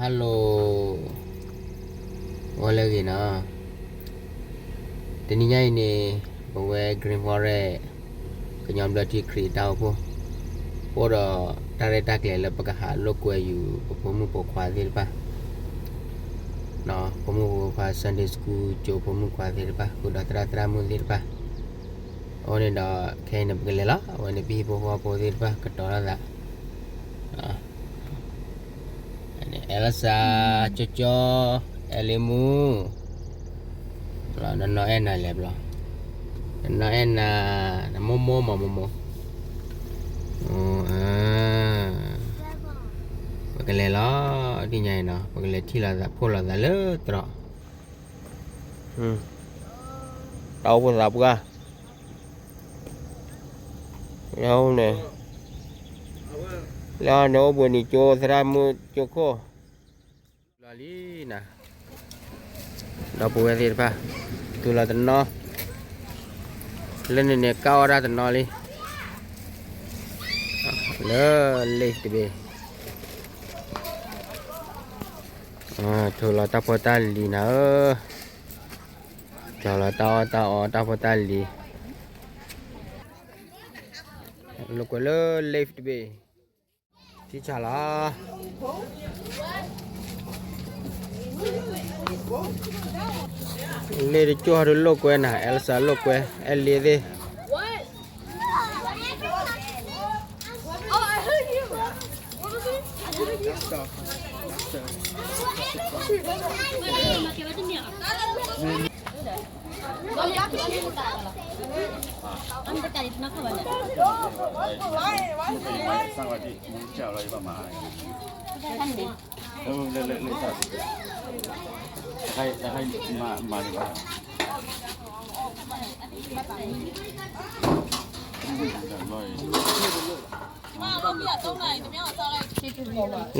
Hello, ဂီၤလၢအဂ့ၤနီၤ. တနံၤညါအံၤန့ၣ် ပဝဲ Green Forest ကညီဘျၢထံခရံာ်တၢ်အိၣ်ဖှိၣ် အိၣ်ဒီးတၢ်ရဲၣ်တၢ်ကျဲၤလၢပကဟးလိာ်ကွဲယူၤ ပဖိမုၣ်ဖိခွါသ့ၣ်တဖၣ်, ဖိမုၣ်ဖိခွါ Sunday School ကၠိဖိမုၣ်ခွါသ့ၣ်တဖၣ် ဃုာ်ဒီးသရၣ်သရၣ်မုၣ်သ့ၣ်တဖၣ်. အဃိန့ၣ်ဒီး ခဲအံၤန့ၣ် ပကလဲၤလီၤ. အဝဲန့ၣ် ပဟံၣ်ဖိဃီဖိသ့ၣ်တဖၣ် ကတီၤထီၣ်သး အဲလစၢ ကၠီကၠီ အဲလ့မူ နီၢ်အဲၣ်နၤလဲၣ်ဘျီ, နီၢ်အဲၣ်နၤ နမိၢ်မိၢ်မးမိၢ်မိၢ်, ပကလဲၤလီၤ. ဒ်ညါအံၤနီၤ ပကလဲၤထံၣ်လိာ်သး ဖှိၣ်လိာ်သးလၢတြီၤ, တၢ်အိၣ်ဖှိၣ်သးပှၢ် လၢန့ၣ် လၢန့ၣ်အိၣ်ဘှံးနံၤကၠိသရၣ်မုၣ်ကၠိခိၣ် လီၤလံနၤ, ဒီပုၢ်ဝဲၢ်သ့ၣ်တဖၣ် တုၤလီၤတနီၤ, လၢန့ၣ်န့ၣ် ကၢ်အီၣ်တၢ်တနီၤလံ, လၢ lake တဘ့ၣ်, ထုးလီၤတၢ်ဖိတၢ်လံၤနၤဧၢ, ထုးလီၤတၢ်အီၣ်တၢ်အီတၢ်ဖိတၢ်လံၤ, လိာ်ကွဲလၢ lake တဘ့ၣ်, ထံဆးလီၤ. လ့ၣ်တကၠိၢ်ဟီၣ်ဒုးလိာ်ကွဲနၤ, အဲလစၢလိာ်ကွဲ, အဲလ့ၣ်သ့ၣ် လ့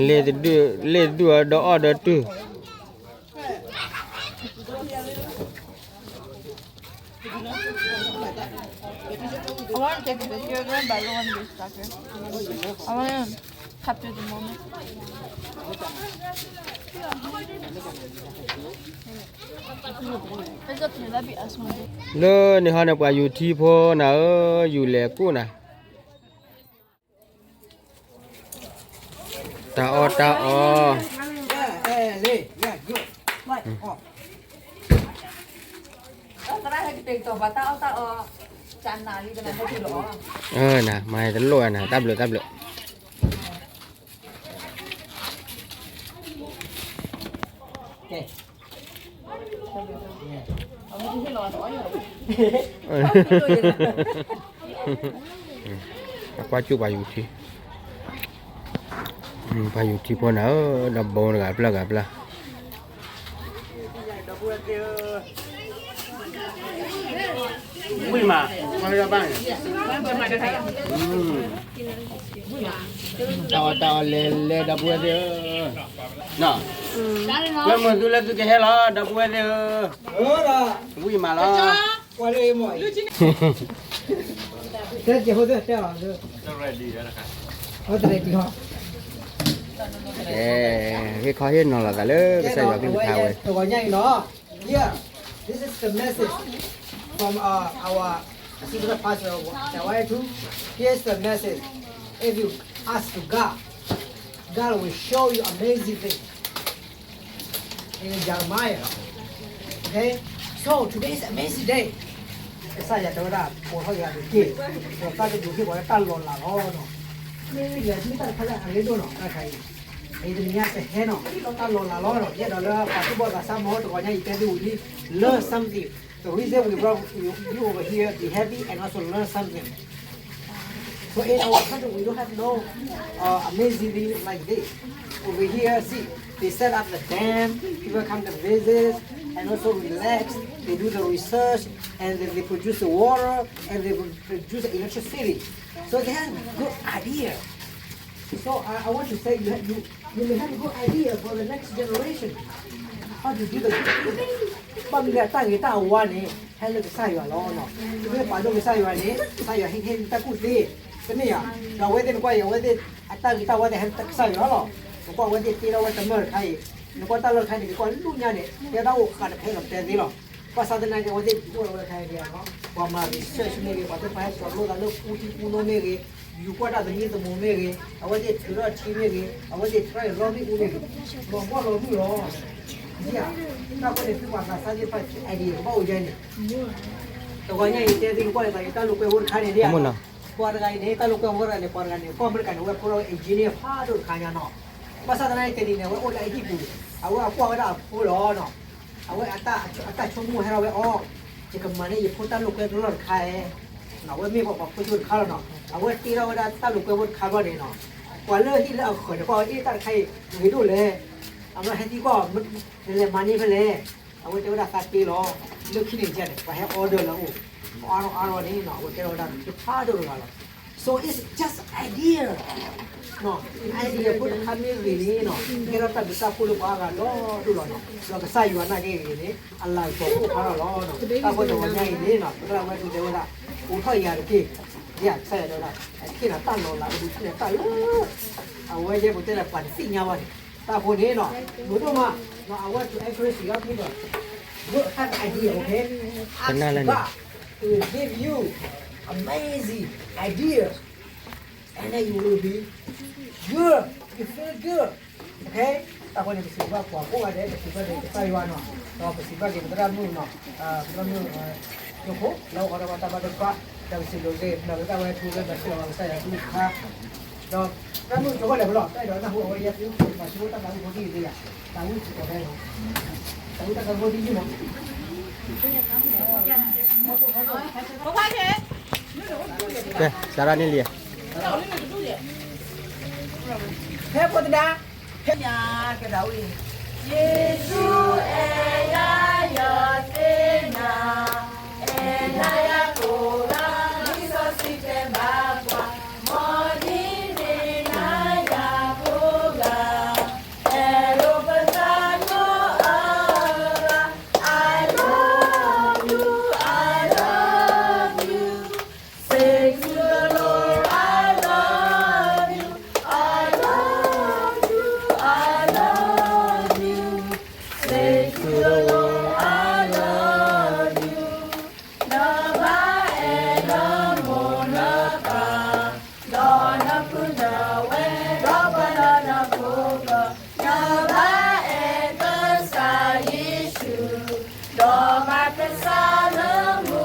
ၣ်တဒုၣ်, လ့ၣ်တဒုၣ်အီၤဒီးအီၣ်ဒီးတုၤ I want to take a picture of them, but I don't want to be stuck here. I want to capture the moment. It's okay, let me ask one thing. လၢန့ၣ်ဟီန့ၣ် ပှၤယူၤထံဖိနၤဧၢ, ယူၤလဲၤကိၣ်နၤ တၢ်အီၣ်တၢ်အီ, န, မၤတလိၣ်နၤ, တၢ်ဘျုးတၢ်ဘျုး. အကွၢ်ကၠူၣ်ပှၤယူၤထံ, ပှၤယူၤထံဖိနၤဧၢ, ဒီးဘိတဂၤပျၢ်ဂၤပျၢ် ဝံၣ်မး, တၢ်အီၣ်တၢ်အီလဲၤလဲၤဒီပုၢ်ဝဲၢ်သ့ၣ်ဧၢ, လၢမုာ်သုလၢသုကဟဲလီၤ ဒီပုၢ်ဝဲၢ်သ့ၣ်ဧၢ, ဝံၣ်မးလီၤ. ဟ့ၣ်ခီဟ့ၣ်နီၤလီၤသးလၢကစၢ်ယွၤကလုၢ်ကထါဝဲ Here, this is the message from uh, our assistant pastor. Here's the message. If you ask to God, God will show you amazing things. In Jeremiah. Okay? So today is amazing day. ကစၢ်ယွၤတဲဝဲဒၣ် ပိာ်ထီၣ်ယွၤဒုးက့ၢ်, ဒီးတၢ်ကဒုးဟ့ၣ်ပှၤလၢတၢ်လီၤလးလီၤနီၤ, မ့ၢ်လဲၤမ့ၢ်တၢ်တခါလၢအရ့ဒိၣ်နီၤ တၢ်ခါအံၤ, အံၤတနံၤညါကဟဲနီၤ တၢ်လီၤလးလီၤနီၤ, ယအဲၣ်ဒိးလၢပှၤသူၣ်ဘီၣ်သးစၢ်မ့ၢ်တဂီၤညါအံၤတဲသုဝံၤလံ, learn something. The reason we brought you, you over here, be happy and also learn something. So in our country, we don't have no uh, amazing thing like this. Over here, see, they set up the dam, people come to visit, and also relax. They do the research, and then they produce the water, and they produce the electricity. So they have good idea. So I, I want to say you, have, you, you may have a good idea for the next generation. How to do the good thing. ဘၣ်မနုၤအတၢ်ဂ့ၤတၢ်ဝါန့ၣ် ဟဲလၢကစၢ်ယွၤလီၤ. မ့ၢ်ပာ်ဒိၣ်ကစၢ်ယွၤန့ၣ် ကစၢ်ယွၤဟ့ၣ်ဟ့ၣ်တၢ်ကူၣ်သ့, တမ့ၢ်ဧါ. ဒီးအဝဲသ့ၣ်နကွၢ်အံၤ အဝဲသ့ၣ်အတၢ်ဂ့ၤတၢ်ဝါသ့ၣ်ဟဲလၢကစၢ်ယွၤလီၤ. နကွၢ်အဝဲသ့ၣ်တ့ထီၣ်ဝဲတမၢၢ်တခါအံၤ, နကွၢ်တၢ်လီၢ်တခါန့ၣ် နကွၢ်လူညါန့ၣ် တဲဒၣ်အိၣ်ဃးတဖဲလီၤတဲသ့လီၤ. ဘၣ်ဆၣ်သနာ်က့ အဝဲသ့ၣ်အိၣ်ဝဲတခါအံၤဒီး ပှၤမၤ research မ့ၢ်ဂ့ၤ, ပှၤသ့ၣ်တဖၣ်ဟဲစိာ်လိသးလၢအူထံအူနိမ့ၢ်ဂ့ၤ, ယူၤကွၢ်တၢ်သမံသမိးမ့ၢ်ဂ့ၤ, အဝဲသ့ၣ်ထုးထီၣ်ထံမ့ၢ်ဂ့ၤ, အဝဲသ့ၣ်ထုးထီၣ်လီမ့ၣ်အူမ့ၢ်ဂ့ၤ, လီၤဘီၣ်လီၤမုၢ်လီၤ. ယၤ, တၢ်ဃိန့ၣ် သုပှၤသးစၢ်သ့ၣ်တဖၣ် idea ကဘၣ်အိၣ်ယဲန့ၣ် တဂီၤညါအံၤ တဲသုကကွၢ်လၢသး ယတၢ်လိာ်ကွဲဖိတခါန့ၣ် ဒ်ယၤ, ပှၤတဂၤအံၤန့ၣ် တၢ်လိာ်ကွဲဖိတဂၤန့ၣ် ပှၤတဂၤန့ၣ် ကီၢ်အမဲရကၤန့ၣ် အဝဲဖိထီၣ်ဝဲ engineer ဖးဒိၣ်တခါညါနီၤ. ဘၣ်ဆၣ်သနာ်က့ တနံၤန့ၣ် အဝဲအိၣ်လၢအဟံၣ်ပူၤ, အဝဲကွၢ်ဝဲဒၣ်အဖိလီၤနီၤ. အဝဲအတၢ်ဆိကမိၣ်ဟဲထီၣ်ဝဲအီၤ, ယကမၤန့ၢ်ယဖိတၢ်လိာ်ကွဲတလီၢ်တခါဧါ. အဝဲမ့ၢ်ပှၤဖှိၣ်ကၠိတခါလီၤနီၤ. အဝဲတ့ထီၣ်ဝဲဒၣ်တၢ်လိာ်ကွဲဖိတခါဘျီန့ၣ်နီၤ, ပှၤလၢဟံၣ်လၢအဃၢၤန့ၣ် ကွၢ်ဝဲအ့ၣ်တၢ်တခါအံၤ ဂ့ၤဒိၣ်လဲၣ်, အမ့ၢ်ဟဲသံကွၢ် နလဲၤမၤန့ၢ်ဖဲလဲၣ်. အဝဲတဲဝဲဒၣ်သးတ့လီၤ. လၢခံန့ၣ်န့ၣ် ပှၤဟဲ order လၢအအိၣ်, အါထီၣ်အါထီၣ်န့ၣ်နီၤ အဝဲကဲထီၣ်ဝဲဒၣ်တၢ်ဖးဒိၣ်တဂၤလီၤ. So it's just idea. နီၤ idea ဖိတခါမ့ၢ်ဂ့ၤန့ၣ်နီၤ ကဲထီၣ်တၢ်ဘျုးတၢ်ဖှိၣ်လၢပှၤအါဂၤဒီဒိၣ်လီၤနီၤ. ဒီးကစၢ်ယွၤနာ်က့ဂ့ၤန့ၣ် အလၤကပီၤအိၣ်ဖးထီၣ်လီၤနီၤ. တၢ်ဖိတဂီၤညါအံၤန့ၣ်နီၤ ပသရၣ်ဝဲဒၣ်တဲဝဲဒၣ် အိးထီၣ်ယၤတက့ၢ်, ယကစၢ်ယွၤတဲဝဲဒၣ် အခ့နၤတၢ်လီၤလး အဘူးထံၣ်နၤတၢ်လၢ အဝဲယဲပတဲလၢပှၤတသ့ၣ်ညါဘၣ်န့ၣ် တၢ်ဖိန့ၣ်နီၤ မုာ်ဒိၣ်မးနီၤ I want to encourage you people, don't have idea, okay? Ask God to give you amazing ideas, and then you will be good, you feel good, okay? တၢ်ဖိန့ၣ် ပစံးဘျုးဘၣ်ပှၤကိးဂၤဒဲး ပစံးဘျုးကစၢ်ယွၤနီၤ, ဒီးပစံးဘျုးက့ၤပသရၣ်မုၣ်နီၤ, ပသရၣ်မုၣ် ယိၤခိၣ် လၢအအိၣ်ဒီးပှၤတၢ်ဘၣ်ဒိဘၣ်ထံး ဒီးပစံးဘျုးက့ၤ ပနီၢ်ကစၢ်ဝဲထူလၢဒီးစံးလီၤကစၢ်ယွၤကလုၢ်ကထါ, ဒီးသရၣ်မုၣ်ကၠီၤဝဲလဲၣ်ပလီၢ် တၢ်အဲၣ်ဒိးနၢ်ဟူအဝဲယဲသု မၤဆိတၢ်သးဝံၣ်ဖိဒ်အံၤသ့ဧါ, သးဝံၣ်စ့ၢ်ကီးဖဲ သးဝံၣ်တၢ်သးဝံၣ်ဖိဒ်ယုၢ်မး ကဲ စးရၣ်န့ၣ်လံ, ဖဲဖိတဒါ, ဖဲညါကဒါဝံၣ်, ယ့ၣ်ၡူးအဲၣ်ယၤယသ့ၣ်ညါ, အဲၣ်နၤယၤကိးဂၤ, လံာ်စီဆှံတဲဘၣ်ပှၤ, မ်ဒ်န့ၣ်နၤယၤကိးဂၤ, အဲၣ်လိာ်ပသးကိးဂၤ, I love you, I love you. Say to the Lord, I love you, I love you, I love you. Say to the Lord, I love you. နဘၣ်အဲၣ်နမိၢ်နပၢ်, ဒီးနပုၢ်နဝဲၢ်, ဒီးပှၤလၢနဖိခွါ, နဘၣ်အဲၣ်ကစၢ်ယ့ၣ်ၡူး, ဒီးဘၣ်ကစၢ်လၢမူ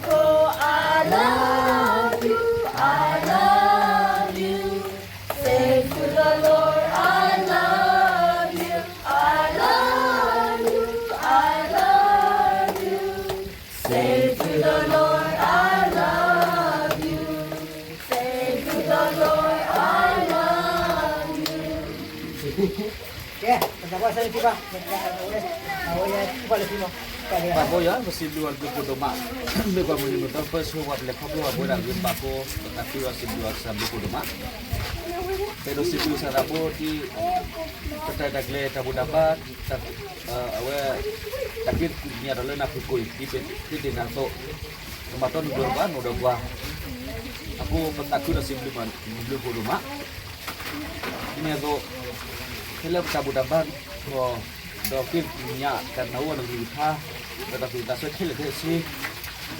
ခိၣ်, I love you, I love you. Say to the Lord, I love you, I love you, I love you. Say to the Lord, I love you. Say to the Lord, I love you. ကဲ, ပဘိယွၤ ပစံးဘျုးအီၤဘျုးဖးဒိၣ်မး, မ့ၢ်ပှၤမုၢ်နံၤမုၢ်သီ ပၢဆှၢပှၤတလဲၤခီဖျိအဝဲဒၣ်ဂ့ၤဘၣ်ဖိ, ပသးခုဒီးစံးဘျုးအီၤ ကစၢ်ဘျုးဖးဒိၣ်မး, ပအဲၣ်ဒိးစံးဘျုးကစၢ်သးဘိဒ် ပတၢ်ရဲၣ်တၢ်ကျဲၤတၢ်ဘူၣ်တၢ်ဘါ အဝဲ တၢ်ဃ့ကညးဒီးလၢနၢ်ပူၤကိးအံၤ ဒ်ပသ့ၣ်နီၣ်အသိး, ကမၤတီနုာ်ပှၤဘၣ်နီၣ်ဒီးပှၤ, အဃိပသးခုဒီးစံးဘျုးဘၣ် ဘျုးဖးဒိၣ်မး, ဒ်န့ၣ်အသိး, ဖဲလၢပတၢ်ဘူၣ်တၢ်ဘါထီၣ်, ဒီးဃ့ကညးတၢ်နၢ်ဟူအီၤနဂံၢ်တခါ, ဒီးတၢ်သူၣ်တၢ်ဆၢခဲလၢာ်ခဲဆ့,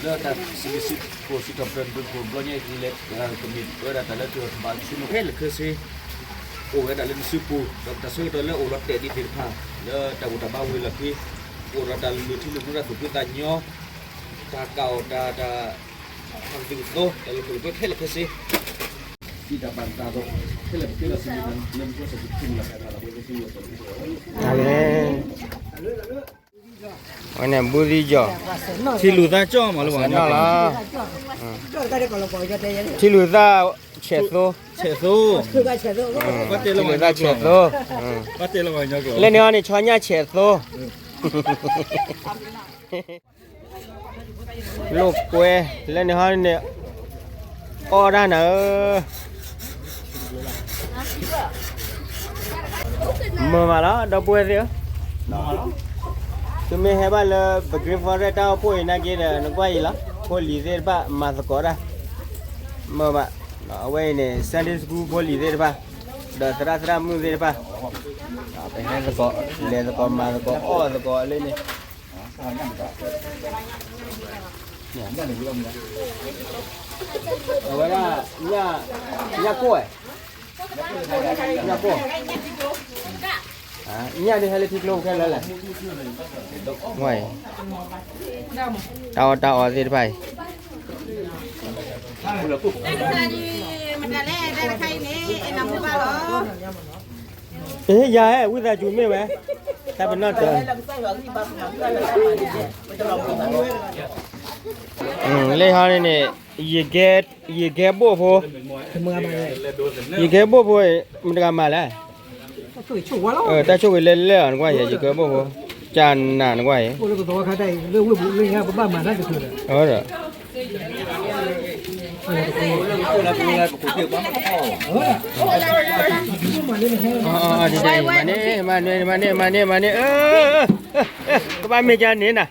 လၢတၢ်စံးဘျုးစံးဖှိၣ်စံးထီၣ်ပတြၢၤနဘျုးဖးဒိၣ်ဘျီညါအံၤ ကမ့ၢ်ဝဲဒၣ်တၢ်လၢတၢ်ဘၣ်ဆိကမိၣ်ခဲလၢာ်ခဲဆ့ အိၣ်ဝဲဒၣ်လၢနစုပူၤ, ဒီးပတၢ်ဆၢကတီၢ်လၢအိၣ်လီၤတဲာ်ဒ်သ့ၣ်တဖၣ်, လၢတၢ်ဘူၣ်တၢ်ဘါဝံၤအလီၢ်ခံ, အိၣ်ဒီးတၢ်လုၢ်ထံလုၢ်နိ တၢ်သူၣ်ဖှံသးညီ, တၢ်ကးအီၣ်တၢ်, တၢ်, တၢ်ကသုၣ်ကသီ, တၢ်လၢပှဲၤခဲလၢာ်ခဲဆ့, ဒ်တၢ်ဘၣ်သးဒီး, ခဲလၢာ်ခဲဆ့ဒီးစံးဘျုးနၤလၢနကစၢ်ယ့ၣ်ၡူးခရံာ်မံၤလီၤ. အၤမ့ၣ်. ဝဲန့ၣ် ဘူးသံကၠီၣ်, ထံလူၤသၣ်ကၠီၣ်မးလၢပှၤကညီကျိာ်, ထံလူၤသၣ်ဆဲးသိ, ဆဲးသိ, ထံလူၤသၣ်ဆဲးသိ, လၢန့ၣ်ဟီန့ၣ် ဆီညၣ်ဆဲးသိ, လိာ်ကွဲ, လၢန့ၣ်ဟီန့ၣ် အီၣ်ဒၣ်နၤဧၢ, မုာ်မးလီၤ ဒီပုၢ်ဝဲၢ်သ့ၣ်ဧၢ, သုမ့ၢ်ဟဲဘၣ်လၢပ Green Forest တၢ်အိၣ်ဖှိၣ်အံၤနာ်က့ဒီး နကွၢ်အံၤလီၤ ဖိလံၤသ့ၣ်တဖၣ်မၤသကိးတၢ်, မုာ်ဘၣ်, အဝဲအံၤန့ၣ် Sunday School ဖိလံၤသ့ၣ်တဖၣ်, ဒီးသရၣ်သရၣ်မုၣ်သ့ၣ်တဖၣ်, ပဟဲသကိး, လဲၤသကိးမၤသကိးအီၣ်သကိးလၢန့ၣ်, အဝဲဒၣ်, ညၣ်ကိၢ်, ညၣ်ကိၢ်, ညၣ်ဒုးဟဲလၢထံကျိခဲလၢာ်လဲၣ်, ဝဲ, တၢ်အီၣ်တၢ်အီသ့ၣ်တဖၣ်အံၤ ယၤအဲၣ် ဝံသးစူၤမ့ၢ်ဝဲ, တၢ်ပနီၣ်တၢၤ, လၢဟီန့ၣ်န့ၣ်, ယကဲဘိၣ်ဖိ, ယကဲဘိၣ်ဖိ, မတၤတဂၤမၤလဲၣ်, တၢ်ဆိၣ်ဂ့ၤလဲၤလဲၣ်အီၤနကွၢ်ယဲ ယကဲဘိၣ်ဖိ, ကၢ်နၤနကွၢ်ယဲ, ဒီး မၤန့ၢ်, မၤန့ၢ်, မၤန့ၢ်, မၤန့ၢ်, မၤန့ၢ်, ကဘၣ်မ့ၢ်ယၤန့ၣ်နၤ,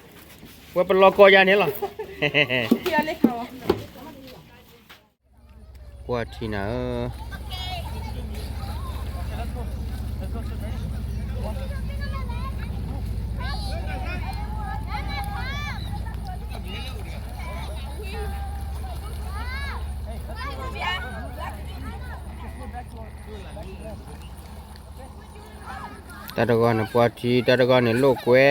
ဝဲပလီၢ်ကီယၤန့ၣ်လီၤ, ကွၢ်ထံနၤဧၢ တၢ်တဂီၢ်န့ၣ်ပှီထံ, တၢ်တဂီၢ်န့ၣ်လိာ်ကွဲ.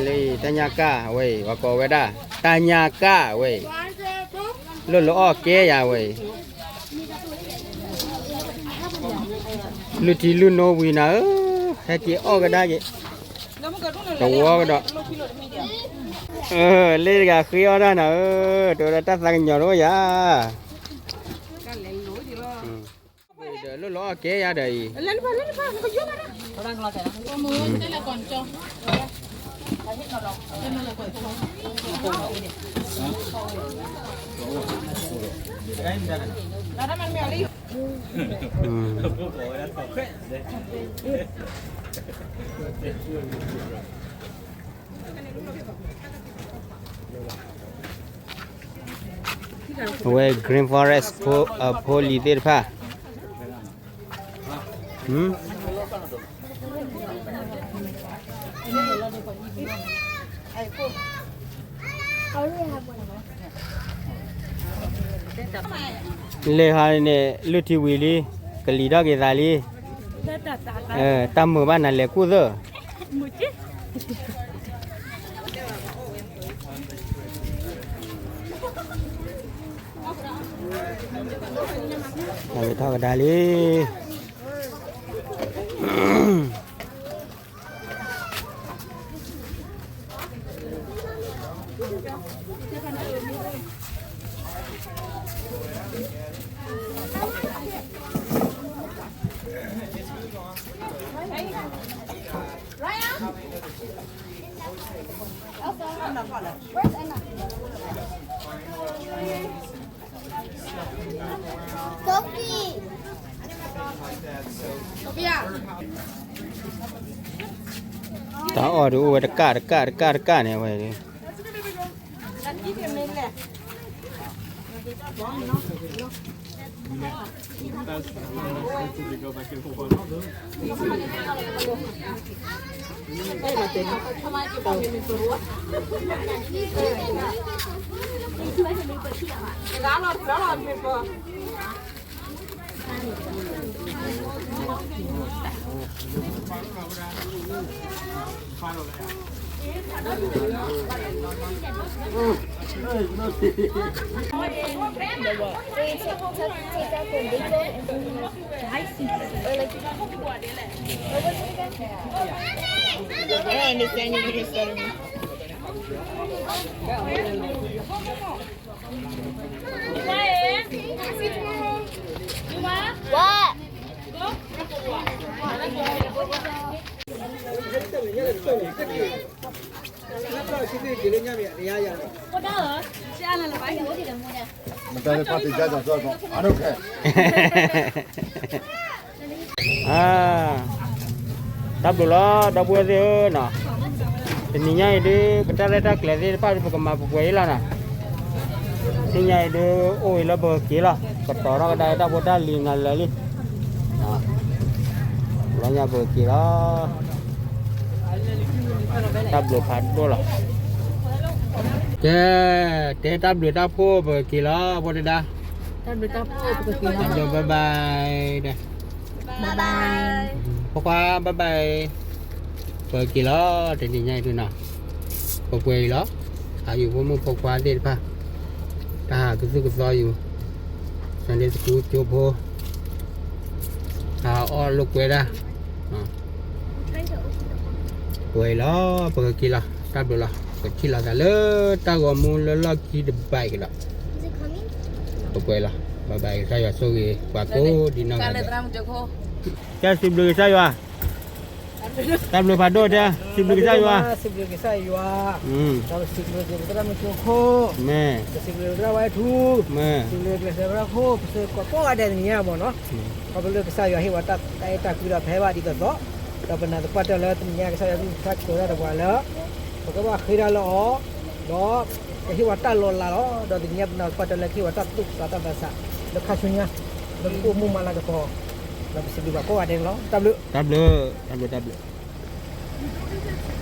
လၢတၢ်ညၣ်ကၢ်ဝဲအံၤ ပှၤကိးဝဲဒၣ် တၢ်ညၣ်ကၢ်ဝဲအံၤ, လိၣ်လၢအီၣ်ကဲယၤဝဲအံၤ, လုၢ်ထံလုၢ်နိဝံၤနၤဧၢ, ဟဲက့ၤအီၣ်ကဒါက့ၤ, တဝီကဒီး, လၢတဂၤဃ့အီၣ်ဒၣ်နၤဧၢ, တဝဲဒၣ်တၢ်သးကညီၤတအိၣ်ယၤ ဒီးလိၣ်လီၤအီၣ်ကဲယၤဒီးအံၤ, အဝဲ Green Forest အဖိလံၤသ့ၣ်တဖၣ်, လဲၤဟးန့ၣ် လုၢ်ထံဝံၤလံ, ကလံၤထီၣ်က့ၤသးလံ, တၢ်မုာ်ဘၣ်နၤလဲၤကူၣ်သၢ, ထီၣ်ကဒါလံ. အ တၢ်အီၣ်ဒုးအိၣ်ဝဲတကၣ်တကၣ်တကၣ်တကၣ်န့ၣ်ဝဲ တၢ်ဘျုးလီၤ ဒီပုၢ်ဝဲၢ်သ့ၣ်ဧၢ, တနံၤညါအံၤဒုး ပတၢ်ရဲၣ်တၢ်ကျဲၤသ့ၣ်တဖၣ်ဒုး ပကမၤပှဲၤပှဲၤအံၤလီၤနီၤ, တနံၤညါအံၤဒုး အိၣ်အံၤလၢပက့ၤလီၤ, ကတီၤထီၣ်ကဒါတၢ်ဖိတၢ်လံၤနၤလၢာ်လံ, လီၤညါပက့ၤလီၤ, တၢ်ဘျုးဖးဒိၣ်လီၤ, ကဲ, တဲတၢ်ဘျုးတၢ်ဖှိၣ် ပက့ၤလီၤ ဖိတဒါ, တၢ်ဘျုးတၢ်ဖှိၣ် ပက့ၤလီၤ, တၢ်ဘျုး bye bye, ဖိခွါ bye bye, ပက့ၤလီၤ တနံၤညါအံၤဒုးနီၤ, ပှဲၤပှဲၤအံၤလီၤ, ဟးယူၤဖိမုၣ်ဖိခွါသ့ၣ်တဖၣ်, တၢ်ဟးကသုၣ်ကသီယူၤ, Sunday school ကၠိဖိ, ဟးအီၣ်လိာ်ကွဲဒၣ် ပှဲၤအံၤလီၤ, ပကက့ၤလီၤ, တၢ်ဘျုးလီၤ, ပထံၣ်လိာ်သးလၢတၢ်ဂီၤမူလၢလီၢ်ခံတဘျီအံၤကဒီး, ပှဲၤလီၤ, ဘၣ်ဘၣ် ကစၢ်ယွၤဆိၣ်ဂ့ၤပှၤကိးဒံးနီၢ်ဂၤဒဲး, ကဲစံးဘျုးကစၢ်ယွၤ, တၢ်ဘျုးဖးဒိၣ်တဲ, စံးဘျုးကစၢ်ယွၤ, စံးဘျုးကစၢ်ယွၤ, ဒီးပစံးဘျုးက့ၤပသရၣ်မုၣ်ကၠိခိၣ်, မ့ၢ်, ပစံးဘျုးပသရၣ်ဝါထူ, မ့ၢ်, စံးဘျုးကစၢ်ယွၤခိၣ် ပစၢၤကိးဂၤဒဲးတနံၤညါမ့ၢ်နီၤ, ခီဖျိလၢကစၢ်ယွၤဟ့ၣ်ဝဲတၢ်အဲၣ်တၢ်ကွံဒီးဖဲဘၣ်ဒ်သိးသိး, ဒီးပနာ်သပှၢ်တၢၢ်လၢတနံၤညါကစၢ်ယွၤကစၢ်ကိးတၢ်တပှၤလၢ ပကဘၣ်ဃ့တၢ်လၢအီၤ, ဒီး ကဟ့ၣ်ဝဲတၢ်လီၤလးလီၤ, ဒီးတနံၤညါပနာ်သပှၢ်တၢၢ်လၢကဟ့ၣ်ဝဲတၢ်သူၣ်သးတၢ်သးစၢ်, လၢခါဆူညါ, လၢပကအိၣ်မူမၤလၤကပီၤ, ဒီးပစံးဘျုးဘၣ်ကိးဂၤဒဲးန့ၣ်လီၤ, တၢ်ဘျုး, တၢ်ဘျုး, တၢ်ဘျုး, တၢ်ဘျုး